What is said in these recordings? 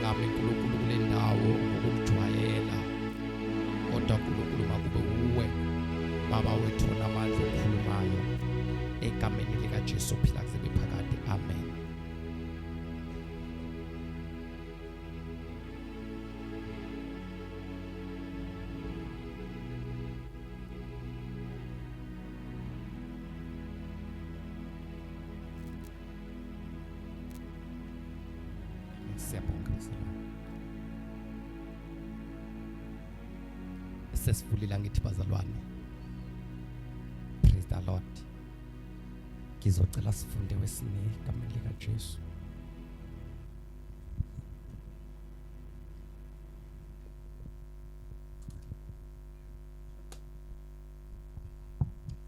Ngami uNkulunkulu kule ndawo ngokukujwayela, kodwa uNkulunkulu makube uwe Baba wethu onamandla okhulumayo, egameni likaJesu ophila kuze kube phakade, amen. Siyabonga bazalwane. Sesivulile angithi bazalwane. Praise the Lord. Ngizocela sifunde wesine egameni likaJesu.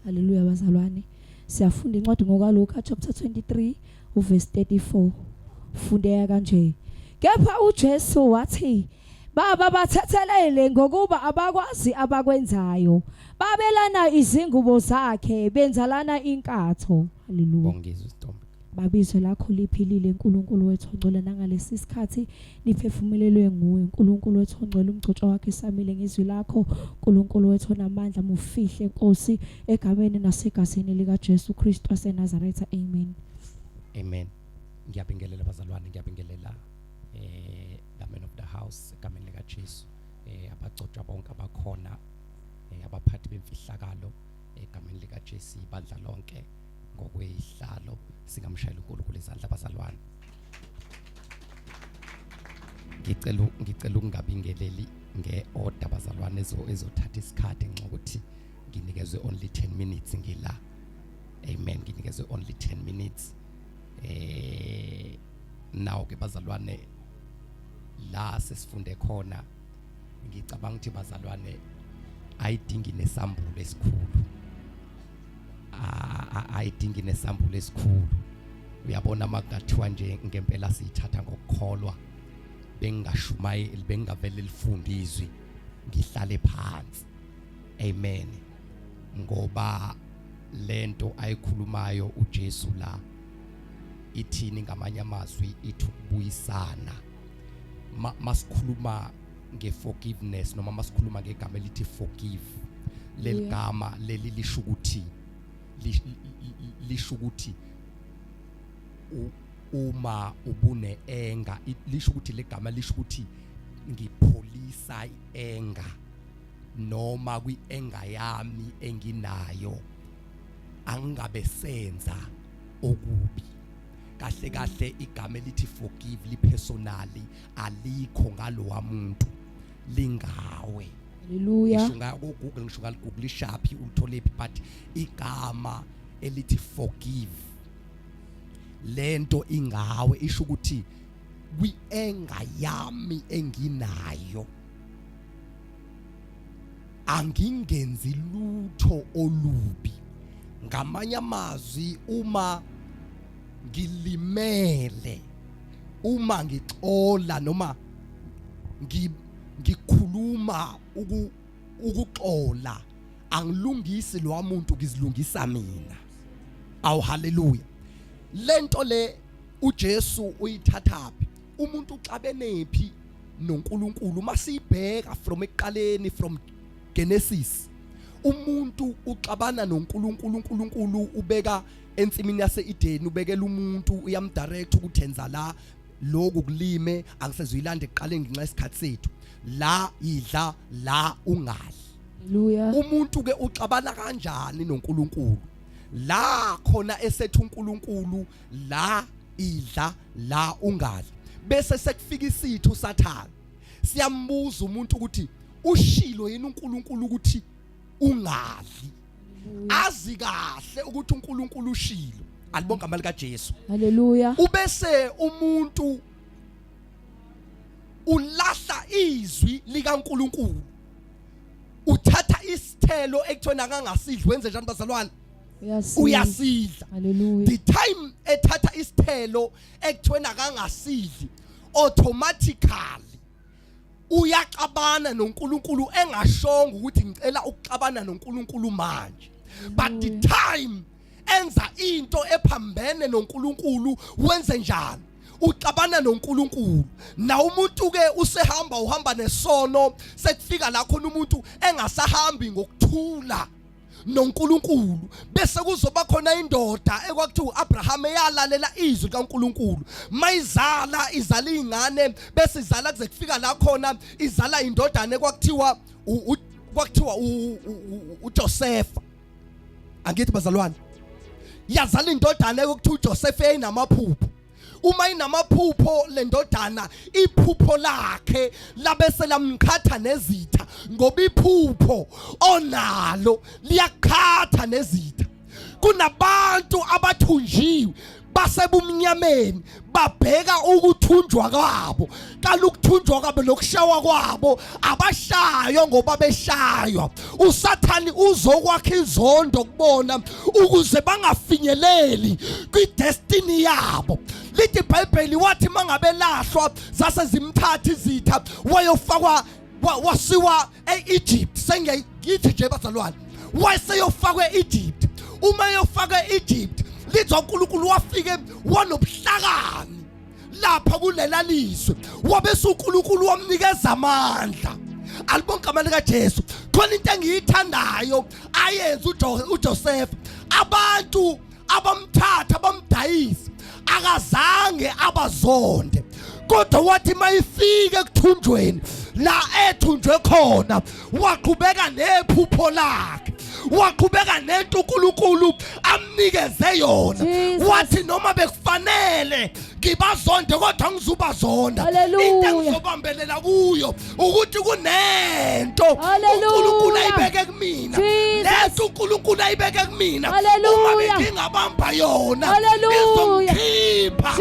Haleluya bazalwane. Siyafunda incwadi ngokaLuka chapter 23 uverse 34. Fundeka kanje. Kepha uJesu wathi, Baba bathethelele ngokuba abakwazi abakwenzayo. Babelana izingubo zakhe, benzalana inkatho. Haleluya. Bongizwe isithombe. Babizwe lakho liphilile uNkulunkulu wethu ongcwele nangalesi sikhathi niphefumulelwe nguwe uNkulunkulu wethu ongcwele umgcotshwa wakhe samile ngezwi lakho uNkulunkulu wethu onamandla mufihle Nkosi egameni nasegazini likaJesu Kristu waseNazaretha amen. Amen. Ngiyabingelela bazalwane, ngiyabingelela the man of the house egameni likaJesu, abagcotshwa bonke abakhona, abaphathi bemfihlakalo egameni likaJesu, ibandla lonke ngokweyihlalo singamshayela uNkulunkulu izandla bazalwane. Ngicela ukungabingeleli ngeorder bazalwane ezothatha isikhathi nxa ukuthi nginikezwe only 10 minutes ngila. Amen, nginikezwe only 10 minutes. Nawo ke bazalwane la sesifunde khona, ngicabanga ukuthi bazalwane ayidingi nesambulo esikhulu, ayidingi nesambulo esikhulu. Uyabona makungathiwa nje ngempela siyithatha ngokukholwa, bengingashumayeli, bengingavele lifunde izwi ngihlale phansi. Amen. Ngoba lento ayikhulumayo uJesu la ithini ngamanye amazwi, ithi ukubuyisana. Masikhuluma ngeforgiveness noma masikhuluma ngegama elithi forgive, leli gama leli lisho ukuthi lisho ukuthi uma ubune enga, lisho ukuthi legama lisho ukuthi ngipholisa ienga noma kwienga yami enginayo angingabe senza okubi. Kahle kahle igama elithi forgive lipersonally, alikho ngalowa muntu, lingawe. Haleluya. Ngisho nga ku Google, ngisho ngaligoogle ishaphi ulithole phi, but igama elithi forgive lento ingawe, isho ukuthi kwienga yami enginayo angingenzi lutho olubi. Ngamanye amazwi, uma ngilimele, uma ngixola noma ngikhuluma ukuxola, angilungisi lo muntu, ngizilungisa mina. Awu haleluya. Lento le uJesu uyithathaphi? Umuntu uxabenephi noNkulunkulu? Masiyibheka from ekuqaleni, from Genesis, umuntu uxabana noNkulunkulu. uNkulunkulu ubeka ensimini yase-Edeni, ubekela umuntu, uyamdirect ukuthi enza la lokhu kulime, angisezuyilanda ekuqaleni ngenxa yesikhathi sethu, la idla la ungadli. Haleluya. Umuntu ke uxabana kanjani noNkulunkulu? La khona esethu uNkulunkulu la idla la ungadli, bese sekufika isithu uSathane siyambuza umuntu ukuthi ushilo yini uNkulunkulu ukuthi ungadli, azi kahle ukuthi uNkulunkulu ushilo. Alibonga amali kaJesu. Haleluya. Ubese umuntu ulahla izwi likaNkulunkulu, uthatha isithelo ekuthiwa akangasidli, wenze njani bazalwane? Uyasidla. Haleluya. The time ethatha isithelo ekuthiwa akangasidli, automatically uyaxabana noNkulunkulu, engashongo ukuthi ngicela ukuxabana noNkulunkulu manje, but the time enza into ephambene noNkulunkulu, wenze njani? Uxabana noNkulunkulu. Na umuntu ke usehamba uhamba nesono, sekufika la khona umuntu engasahambi ngokuthula noNkulunkulu, bese kuzoba khona indoda ekwakuthiwa uAbraham eyalalela izwi likaNkulunkulu. Mayizala izala izingane, bese izala kuze kufika la khona izala indodana ekwakuthiwa kwakuthiwa uJoseph. Angithi bazalwane, yazala indodana ekuthiwa uJoseph eyinamaphupho. Uma inamaphupho lendodana, iphupho lakhe labese lamqhatha nezitha, ngoba iphupho onalo liyaqhatha nezitha. Kunabantu abathunjiwe basebumnyameni, babheka ukuthunjwa kwabo, kala ukuthunjwa kwabo nokushawa kwabo, abashaywa ngoba beshaywa. Usathani uzokwakha izondo kubona ukuze bangafinyeleli kwidestiny yabo. Lithi iBhayibheli, wathi mangabe lahlwa zase zimthatha izitha, wayofakwa wasiwa eEgypt. Sengiyithi nje bazalwane, wayeseyofakwa eEgypt. Uma eyofakwa eEgypt, lithi uNkulunkulu wafike wanobuhlakani lapha kulela lizwe, wabese uNkulunkulu wamnikeza amandla. Alibonke amandla kaJesu. Khona into engiyithandayo ayenza uJoseph, abantu abamthatha bamdayisa akazange abazonde, kodwa wathi mayifike ekuthunjweni la ethunjwe khona, waqhubeka nephupho lakhe, waqhubeka nento uNkulunkulu amnikeze yona. Wathi noma bekufanele ngibazonde, kodwa ngizubazonda. Into engizobambelela kuyo ukuthi kunento uNkulunkulu ayibeke kumina, lento uNkulunkulu ayibeke kumina, uma bengingabamba yona izongikhipha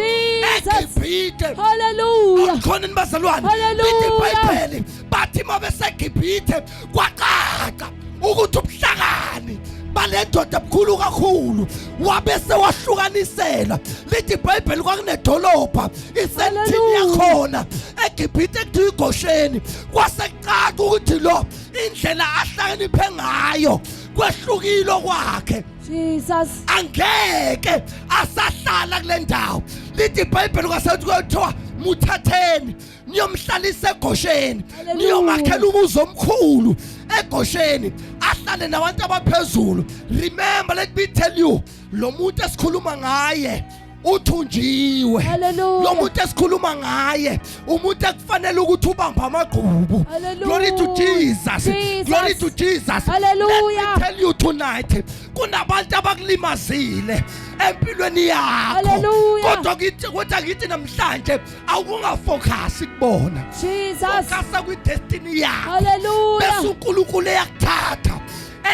eGibhithe. Haleluya! Khona nibazalwane, lithi iBhayibheli, bathi uma beseGibhithe kwacaca ukuthi ubuhlakani bale ndoda bukhulu kakhulu, wabe sewahlukanisela. Lithi iBhayibheli kwakunedolobha isentini yakhona eGibhithe ekuthiwa iGosheni. Kwasekucaca ukuthi lo indlela ahlakaniphe ngayo kwehlukile kwakhe. Jesus. Angeke asahlala kule ndawo. Lithi iBhayibheli kwasethi kuthiwa muthatheni niyomhlalisa eGosheni, niyomakhela umuzi omkhulu eGosheni, ahlale nabantu abaphezulu. Remember, let me tell you, lo muntu esikhuluma ngaye uthunjiwe. Lo muntu esikhuluma ngaye umuntu ekufanele ukuthi ubambe amagqubu. Glory to Jesus. Glory to Jesus. Hallelujah. Let me tell you tonight, kunabantu abakulimazile empilweni yakho, kodwa ngithi, kodwa ngithi namhlanje awungafocus kubona. Jesus. Focus kwi-destiny yakho. Hallelujah. Bese uNkulunkulu eyakuthatha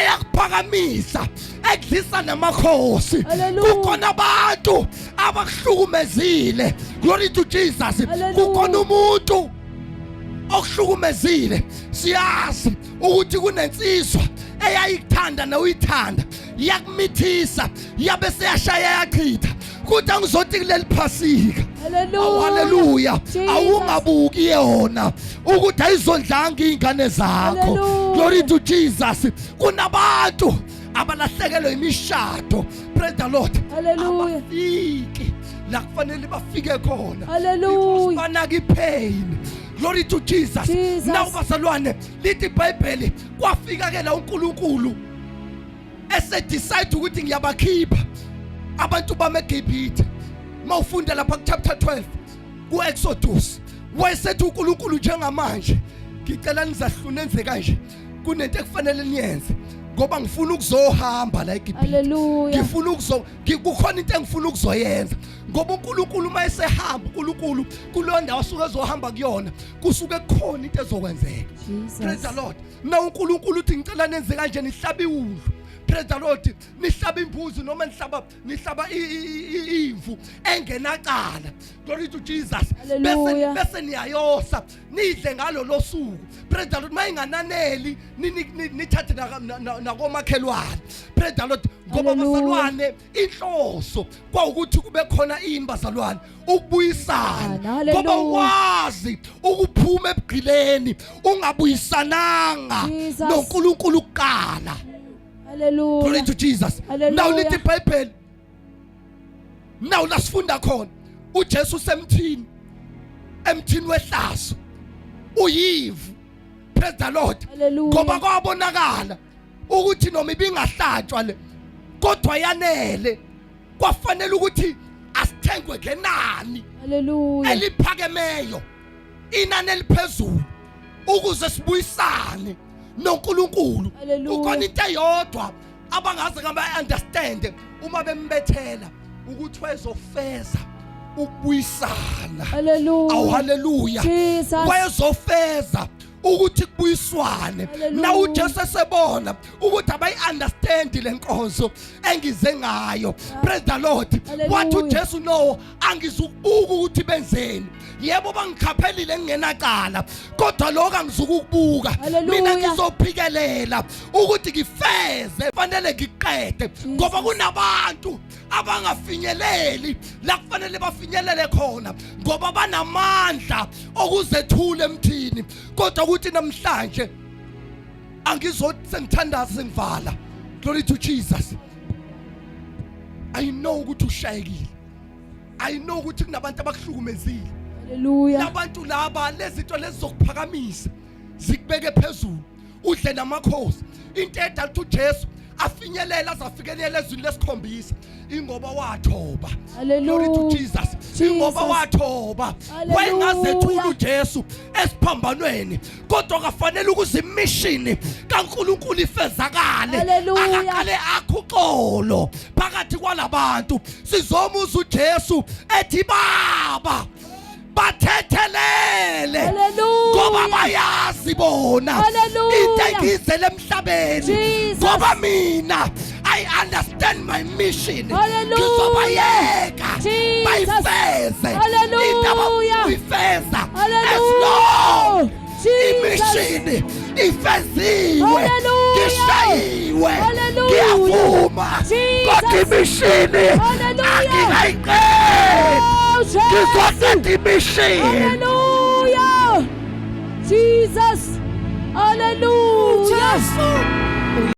eyakuphakamisa ekudlisa namakhosi. Kukhona abantu abakuhlukumezile. Glory to Jesus. Kukhona umuntu okuhlukumezile. Siyazi ukuthi kunensizwa eyayikuthanda nawuyithanda, yakumithisa, yabe seyashaya yachitha. Kodwa ngizothi kuleli Phasika, haleluya, awungabuki yona ukuthi ayizondlanga izingane zakho. Glory to Jesus. Kunabantu abalahlekelwe imishado. Praise the Lord. Haleluya. Abafiki la kufanele bafike khona. Haleluya. Banaka ipain. Glory to Jesus. Now bazalwane, lithi iBhayibheli kwafika ke la uNkulunkulu ese decide ukuthi ngiyabakhipha abantu bami eGibhithe. Mawufunda lapha ku chapter 12 ku Exodus, wayesethi uNkulunkulu, njengamanje ngicela nizahlune enze kanje, kunento ekufanele niyenze ngoba ngifuna ukuzohamba la eGibhithe, ngifuna ukuzo kukhona into engifuna ukuzoyenza. Ngoba uNkulunkulu uma esehamba, uNkulunkulu kuleyo ndawo asuke ezohamba kuyona kusuke kukhona into ezokwenzeka. Praise the Lord. Na uNkulunkulu uthi ngicela nenze kanje, nihlaba iwundlu. Praise the Lord. Nihlaba imbuzi noma nihlaba imvu engenacala. Glory to Jesus. Bese niyayosa nidle ngalo losuku. Praise the Lord. Mayingananeli nithathe nakomakhelwane. Praise the Lord. Ngoba bazalwane, inhloso kwawukuthi kube khona ini bazalwane? Ukubuyisana. Ngoba ukwazi ukuphuma ebugqileni ungabuyisananga noNkulunkulu kuqala. Hallelujah. Glory to Jesus. Now lithi iBhayibheli, now lasifunda khona. uJesu usemthini, emthini wehlazo, uyivu. Praise the Lord. Ngoba kwabonakala ukuthi noma ibingahlatshwa le, kodwa yanele, kwafanele ukuthi asithengwe ngenani. Hallelujah. Eliphakemeyo, inani eliphezulu, ukuze sibuyisane noNkulunkulu. Kukhona into eyodwa abangaze ngaba understand uma bembethela, ukuthi wezofeza ukubuyisana. Hallelujah. Awu haleluya. Wayezofeza ukuthi kubuyiswane. Na uJesu esebona ukuthi abayi understand lenkonzo engize ngayo. Praise the Lord. Wathi uJesu, no, angizukubuka ukuthi benzeni. Yebo, bangikhaphelile ngingenacala, kodwa lokho angizukukubuka. Mina ngizophikelela ukuthi ngifeze, fanele ngiqede, ngoba kunabantu abangafinyeleli la kufanele bafinyelele khona, ngoba banamandla okuzethula emthini. Kodwa ukuthi namhlanje angizothi sengithandaza sengivala. Glory to Jesus. I know ukuthi ushayekile, I know ukuthi kunabantu abakuhlukumezile. Hallelujah. Labantu laba, lezinto lezi zokuphakamisa zikubeke phezulu, udle namakhosi. Into edala ukuthi uJesu afinyelela azafikelela ezwini lesikhombisa, ingoba wathoba. Glory to Jesus. Ingoba wathoba, wayengazethula uJesu esiphambanweni, kodwa kafanele ukuze imishini kaNkuluNkulu ifezakale, akaqale akhuxolo phakathi kwalabantu. Sizomuza uJesu ethi, Baba, bathethelele, ngoba bayazi bona into engizele emhlabeni, ngoba mina I understand my mission. Ngizobayeka bayifeze into abafuyifeza, as long imishini ifeziwe. Ngishayiwe, ngiyavuma, kodwa imishini angikayiqedi. Ngizoqeda imishini. Hallelujah. Jesus. Hallelujah. Jesu.